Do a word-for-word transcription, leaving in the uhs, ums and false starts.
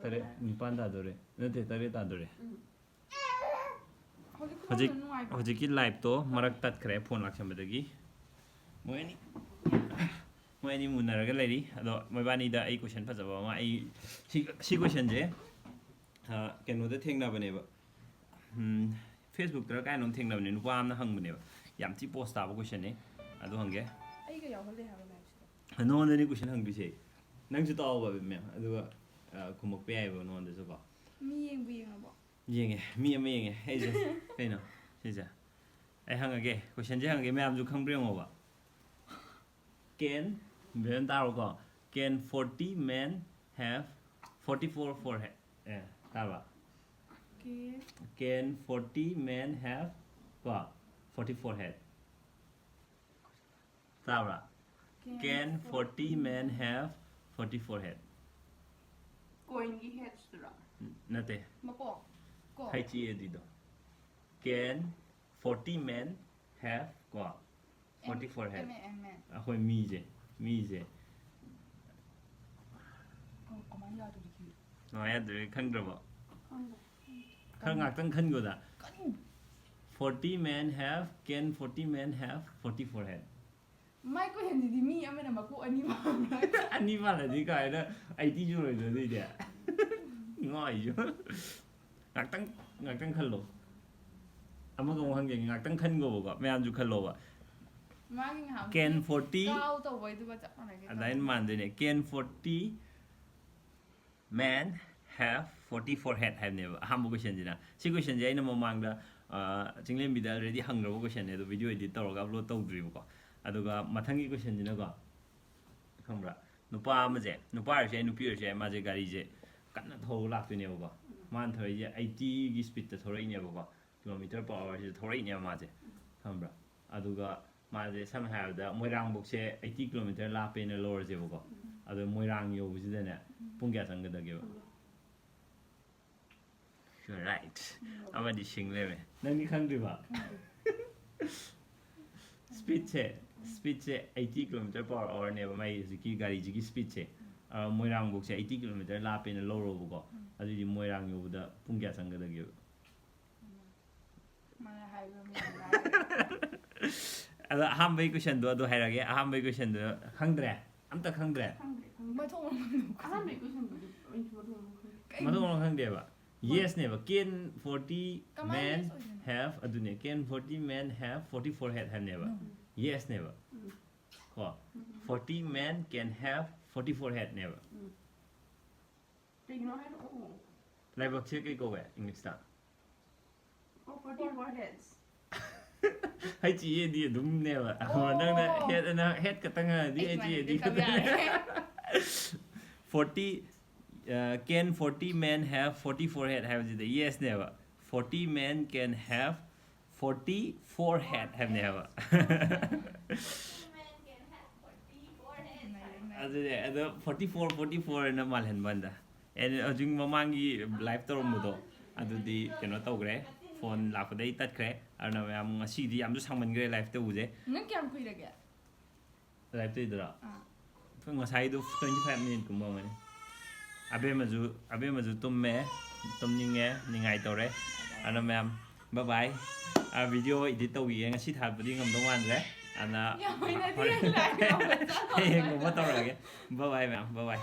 ꯇꯔꯦꯠ ꯅꯤꯄꯥꯟ ꯇꯥꯗꯣꯔꯦ, ꯅꯠꯇꯦ, ꯇꯔꯦꯠ ꯇꯥꯗꯣꯔꯦ꯫ ꯎꯝ꯫ ꯍꯧꯖꯤꯛ ꯍꯧꯖꯤꯛ ꯈꯨꯗꯣꯡꯗꯣ ꯅꯨꯡꯉꯥꯏꯕ꯭ꯔꯣ? ꯍꯧꯖꯤꯛꯀꯤ ꯂꯥꯏꯞꯇꯣ ꯃꯔꯛ ꯇꯠꯈ꯭ꯔꯦ ꯐꯣꯟ ꯂꯥꯛꯁꯟꯕꯗꯒꯤ꯫ ꯃꯣꯏ ꯑꯅꯤ ꯃꯣꯏ ꯑꯅꯤ ꯃꯨꯟꯅꯔꯒ ꯂꯩꯔꯤ꯫ ꯑꯗꯣ ꯃꯣꯏꯕꯥꯅꯤꯗ ꯑꯩ ꯀꯣꯏꯁꯟ ꯐꯖꯕ ꯑꯃ, ꯑꯩ ꯁꯤ ꯁꯤ ꯀꯣꯏꯁꯟꯁꯦ ꯀꯩꯅꯣꯗ ꯊꯦꯡꯅꯕꯅꯦꯕ, ꯐꯦꯁꯕꯨꯛꯇꯔ ꯀꯥꯏꯅꯣꯝ ꯊꯦꯡꯅꯕꯅꯦ, ꯅꯨꯄꯥ ꯑꯃꯅ ꯍꯪꯕꯅꯦꯕ꯫ ꯌꯥꯝ ꯊꯤ ꯄꯣꯁ ꯇꯥꯕ ꯀꯣꯏꯁꯟꯅꯦ꯫ ꯑꯗꯨ ꯍꯪꯒꯦ꯫ ꯑꯩꯒ ꯌꯥꯎꯍꯜꯂꯦ ꯍꯥꯏꯕ ꯂꯥꯏꯐꯁꯤꯗ꯫ ꯅꯉꯣꯟꯗꯅꯤ ꯀꯣꯏꯁꯟ ꯍꯪꯗꯣꯏꯁꯦ꯫ ꯅꯪꯁꯨ ꯇꯥꯎꯕ ꯃꯦꯝ, ꯑꯗꯨꯒ ꯑ, ꯈꯨꯝꯃꯛꯄ ꯌꯥꯏꯑꯕ ꯅꯉꯣꯟꯗꯁꯨ ꯀꯣ꯫ ꯃꯤ ꯌꯦꯡꯕꯨ ꯌꯦꯡꯉꯕꯣ? ꯌꯦꯡꯉꯦ, ꯃꯤ ꯑꯃ ꯌꯦꯡꯉꯦ꯫ ꯑꯩꯁꯦ ꯀꯩꯅꯣ ꯁꯤꯁꯦ, ꯑꯩ ꯍꯪꯉꯒꯦ, ꯀꯣꯏꯁꯟꯁꯦ ꯍꯪꯉꯒꯦ, ꯃꯌꯥꯝꯁꯨ ꯈꯪꯕ꯭ꯔꯥ ꯌꯦꯡꯉꯣꯕ꯫ Can, ma'am ꯇꯥꯔꯣꯀꯣ꯫ Can forty men have forty four forehead? ꯑꯦ, ꯇꯥꯕ꯭ꯔꯥ? ꯀꯦ Can forty men have ꯀꯣ forty four head? ꯇꯥꯕ꯭ꯔꯥ? Can forty men have forty four head? ꯀꯣꯏꯟꯒꯤ ꯍꯦꯠꯁꯇꯨꯔꯣ? ꯅꯠꯇꯦ, ꯃꯀꯣꯛ ꯀꯣ? ꯍꯩꯆ ꯏ ꯑꯦ ꯗꯤꯗꯣ꯫ Can forty men have ꯀꯣ forty four head? M A M N. ꯑꯩꯈꯣꯏ ꯃꯤꯁꯦ, ꯃꯤꯁꯦ꯫ ꯀꯃꯥꯏꯅ ꯌꯥꯗꯣꯔꯤꯒꯦ? ꯀꯃꯥꯏꯅ ꯌꯥꯗꯣꯔꯤ ꯈꯪꯗ꯭ꯔꯕꯣ? ꯈꯪꯗꯦ꯫ ꯈꯔ ꯉꯥꯛꯇꯪ ꯈꯟꯒꯣꯗ꯫ ꯀꯟ- Forty men have, can forty men have forty four head? ꯃꯥꯏ ꯀꯣꯏꯍꯟꯁꯤꯗꯤ ꯃꯤ ꯑꯃꯅ ꯃꯀꯣꯛ ꯑꯅꯤ ꯄꯥꯟꯕ꯭ꯔꯥ? ꯑꯅꯤ ꯄꯥꯜꯂꯗꯤ ꯀꯥꯏꯅ ꯑꯩꯠꯇꯤ ꯁꯨꯔꯣꯏꯗ꯭ꯔꯣ ꯑꯗꯨꯏꯗꯤ? ꯉꯥꯎ ꯑꯩꯁꯨ꯫ ꯉꯥꯛꯇꯪ, ꯉꯥꯛꯇꯪ ꯈꯜꯂꯣ꯫ ꯑꯃꯒ ꯑꯃꯨꯛ ꯍꯪꯖꯒꯦ, ꯉꯥꯛꯇꯪ ꯈꯟꯒꯣꯕꯀꯣ, ꯃꯌꯥꯝꯁꯨ ꯈꯜꯂꯣꯕ꯫ ꯃꯥꯒꯤ ꯉꯥꯏꯍꯥꯛ Can forty ꯀꯥꯎ ꯇꯧꯕꯩꯗꯨꯒ ꯆꯞ ꯃꯥꯟꯅꯒꯦ ꯑꯗꯨꯃꯥꯏꯅ ꯃꯥꯟꯗꯣꯏꯅꯦ꯫ Can forty men have forty four head ꯍꯥꯏꯕꯅꯦꯕ ꯑꯍꯥꯟꯕ ꯀꯣꯏꯁꯟꯁꯤꯅ꯫ ꯁꯤ ꯀꯣꯏꯁꯟꯁꯦ ꯑꯩꯅ ꯃꯃꯥꯡꯗ ꯑ, ꯆꯤꯡꯂꯦꯝꯕꯤꯗ already ꯍꯪꯈ꯭ꯔꯕ ꯀꯣꯏꯁꯟꯅꯦ, ꯑꯗꯣ ꯚꯤꯗꯤꯑꯣ ꯏꯗꯤꯠ ꯇꯧꯔꯒ ꯑꯞꯂꯣꯗ ꯇꯧꯗ꯭ꯔꯤꯕꯀꯣ꯫ ꯑꯗꯨꯒ ꯃꯊꯪꯒꯤ ꯀꯣꯏꯁꯟꯁꯤꯅꯀꯣ, ꯈꯪꯕ꯭ꯔꯥ, ꯅꯨꯄꯥ ꯑꯃꯁꯦ, ꯅꯨꯄꯥ ꯑꯣꯏꯔꯁꯨ ꯌꯥꯏ, ꯅꯨꯄꯤ ꯑꯣꯏꯔꯁꯨ ꯌꯥꯏ, ꯃꯥꯁꯦ ꯒꯥꯔꯤꯁꯦ ꯀꯟꯅ ꯊꯧꯔ ꯂꯥꯛꯇꯣꯏꯅꯦꯕꯀꯣ꯫ ꯃꯥꯅ ꯊꯧꯔꯛꯏꯁꯦ ꯑꯩꯠꯇꯤꯒꯤ ꯁ꯭ꯄꯤꯠꯇ ꯊꯧꯔꯛꯏꯅꯦꯕꯀꯣ, ꯀꯤꯂꯣꯃꯤꯇꯔ ꯄꯔ ꯑꯋꯥꯔꯁꯤꯗ ꯊꯧꯔꯛꯏꯅꯦꯕ ꯃꯥꯁꯦ, ꯈꯪꯕ꯭ꯔꯥ? ꯑꯗꯨꯒ ꯃꯥꯁꯦ ꯁꯝꯅ ꯍꯥꯏꯔꯕꯗ ꯃꯣꯏꯔꯥꯡꯐꯧꯁꯦ ꯑꯩꯠꯇꯤ ꯀꯤꯂꯣꯃꯤꯇꯔ ꯂꯥꯞꯄꯦꯅ ꯂꯧꯔꯁꯦꯕꯀꯣ꯫ ꯑꯗꯣ ꯃꯣꯏꯔꯥꯡ ꯌꯧꯕꯁꯤꯗꯅꯦ ꯄꯨꯡ ꯀꯌꯥ ꯆꯪꯒꯗꯒꯦꯕ? You're right. ꯑꯃꯗꯤ ꯁꯤꯡ ꯂꯩꯔꯝꯃꯦ꯫ ꯅꯪꯗꯤ ꯈꯪꯗ꯭ꯔꯤꯕ? ꯁ꯭ꯄꯤꯠꯁꯦ, ꯁ꯭ꯄꯤꯠꯁꯦ ꯑꯩꯠꯇꯤ ꯀꯤꯂꯣꯃꯤꯇꯔ ꯄꯔ ꯑꯋꯥꯔꯅꯦꯕ ꯃꯥꯏ ꯍꯧꯖꯤꯛꯀꯤ ꯒꯥꯔꯤꯁꯤꯒꯤ ꯁ꯭ꯄꯤꯠꯁꯦ꯫ ꯑ, ꯃꯣꯏꯔꯥꯡꯐꯧꯁꯦ eighty kilometer ꯂꯥꯞꯄꯦꯅ ꯂꯧꯔꯣꯕꯀꯣ꯫ ꯑꯗꯨꯗꯤ ꯃꯣꯏꯔꯥꯡ ꯌꯧꯕꯗ ꯄꯨꯡ ꯀꯌꯥ ꯆꯪꯒꯗꯒꯦꯕ? ꯃꯥꯅ ꯍꯥꯏꯕ ꯑꯃ ꯌꯥꯝ ꯂꯥꯏ꯫ ꯑꯗꯣ ꯑꯍꯥꯟꯕꯒꯤ questionꯗꯣ ꯑꯗꯨ ꯍꯥꯏꯔꯒꯦ꯫ ꯑꯍꯥꯟꯕꯒꯤ questionꯗꯣ ꯈꯪꯗ꯭ꯔꯦ? ꯑꯝꯇ ꯈꯪꯗ꯭ꯔꯦ? ꯈꯪꯗ꯭ꯔꯦ, ꯈꯪꯗ꯭ꯔꯦ꯫ ꯃꯊꯣꯡ ꯃꯔꯝ ꯈꯪꯗꯦ꯫ ꯑꯍꯥꯟꯕꯒꯤ questionꯕꯨꯗꯤ ꯑꯩꯁꯨ ꯃꯊꯣꯡ ꯃꯔꯝ ꯈꯪꯗꯦ꯫ ꯃꯊꯣꯡ ꯃꯔꯝ ꯈꯪꯗꯦꯕ? Yesꯅꯦꯕ꯫ Can forty ꯀꯃꯥꯏꯅ men yes ꯑꯣꯏꯗꯣꯏꯅꯣ? have ꯑꯗꯨꯅꯦ, can forty men have forty forehead ꯍꯥꯏꯕꯅꯦꯕ꯫ No. Yesꯅꯦꯕ꯫ ꯎꯝ. ꯀꯣ, forty men can have forty foreheadꯅꯦꯕ꯫ ꯎꯝ꯫ ꯀꯩꯒꯤꯅꯣ ꯍꯥꯏꯔꯛꯑꯣ꯫ ꯂꯥꯏꯕꯛꯁꯦ ꯀꯩ ꯀꯧꯋꯦ Englishꯇ? Oh, forty foreheads꯫ H E A D ꯑꯗꯨꯝꯅꯦꯕ꯫ ꯑꯣ꯫ ꯅꯪꯅ head ꯑꯅ head ꯈꯛꯇꯪ ꯍꯥꯏꯔꯗꯤ ꯑꯩ H E A D ꯁꯨꯃꯥꯏꯅ ꯈꯛꯇꯪ꯫ ꯌꯥꯔꯦ꯫ Forty, uh, can forty men have forty forehead ꯍꯥꯏꯕꯁꯤꯗ yesꯅꯦꯕ꯫ Forty men can have forty forehead ꯍꯥꯏꯕꯅꯦ ꯍꯥꯏꯕ꯫ ꯑꯗꯨꯅꯦ, ꯑꯗꯣ forty four, forty four ꯍꯥꯏꯅ ꯃꯥꯜꯍꯟꯕ ꯍꯟꯗ꯫ And ꯍꯧꯖꯤꯛ ꯃꯃꯥꯡꯒꯤ live ꯇꯧꯔꯝꯕꯗꯣ ꯑꯗꯨꯗꯤ ꯀꯩꯅꯣ ꯇꯧꯈ꯭ꯔꯦ, phone ꯂꯥꯛꯄꯗꯩ ꯇꯠꯈ꯭ꯔꯦ꯫ ꯑꯗꯨꯅ ꯃꯌꯥꯝ ꯉꯁꯤꯗꯤ ꯌꯥꯝꯁꯨ ꯁꯥꯡꯃꯟꯈ꯭ꯔꯦ live ꯇꯧꯕꯁꯦ꯫ ꯅꯪ ꯀꯌꯥꯝ ꯀꯨꯏꯔꯒꯦ? Live ꯇꯧꯗꯨꯔꯣ? ꯑꯥ꯫ ꯉꯁꯥꯏꯗꯣ twenty five minute ꯀꯨꯝꯕ ꯑꯣꯏꯔꯝꯒꯅꯤ꯫ ꯑꯕꯦꯝꯃꯁꯨ, ꯑꯕꯦꯝꯃꯁꯨ ꯇꯨꯝꯃꯦ, ꯇꯨꯝꯅꯤꯡꯉꯦ, ꯅꯤꯡꯉꯥꯏ ꯇꯧꯔꯦ꯫ ꯑꯗꯨꯅ ꯃꯌꯥꯝ bye bye꯫ ꯑ, video edit ꯇꯧꯈꯤꯒꯦ꯫ ꯉꯁꯤ ꯊꯥꯒꯠꯄꯗꯤ ꯉꯝꯗꯧ ꯃꯥꯟꯗ꯭ꯔꯦ꯫ ꯑꯗꯨꯅ ꯌꯥꯝ ꯍꯩꯅꯗꯦ, ꯍꯣꯔꯦꯟ live ꯇꯧꯕ ꯆꯠꯂꯣ꯫ ꯍꯌꯦꯡꯒꯨꯝꯕ ꯇꯧꯔꯛꯑꯒꯦ꯫ Bye bye ꯃꯌꯥꯝ, bye bye꯫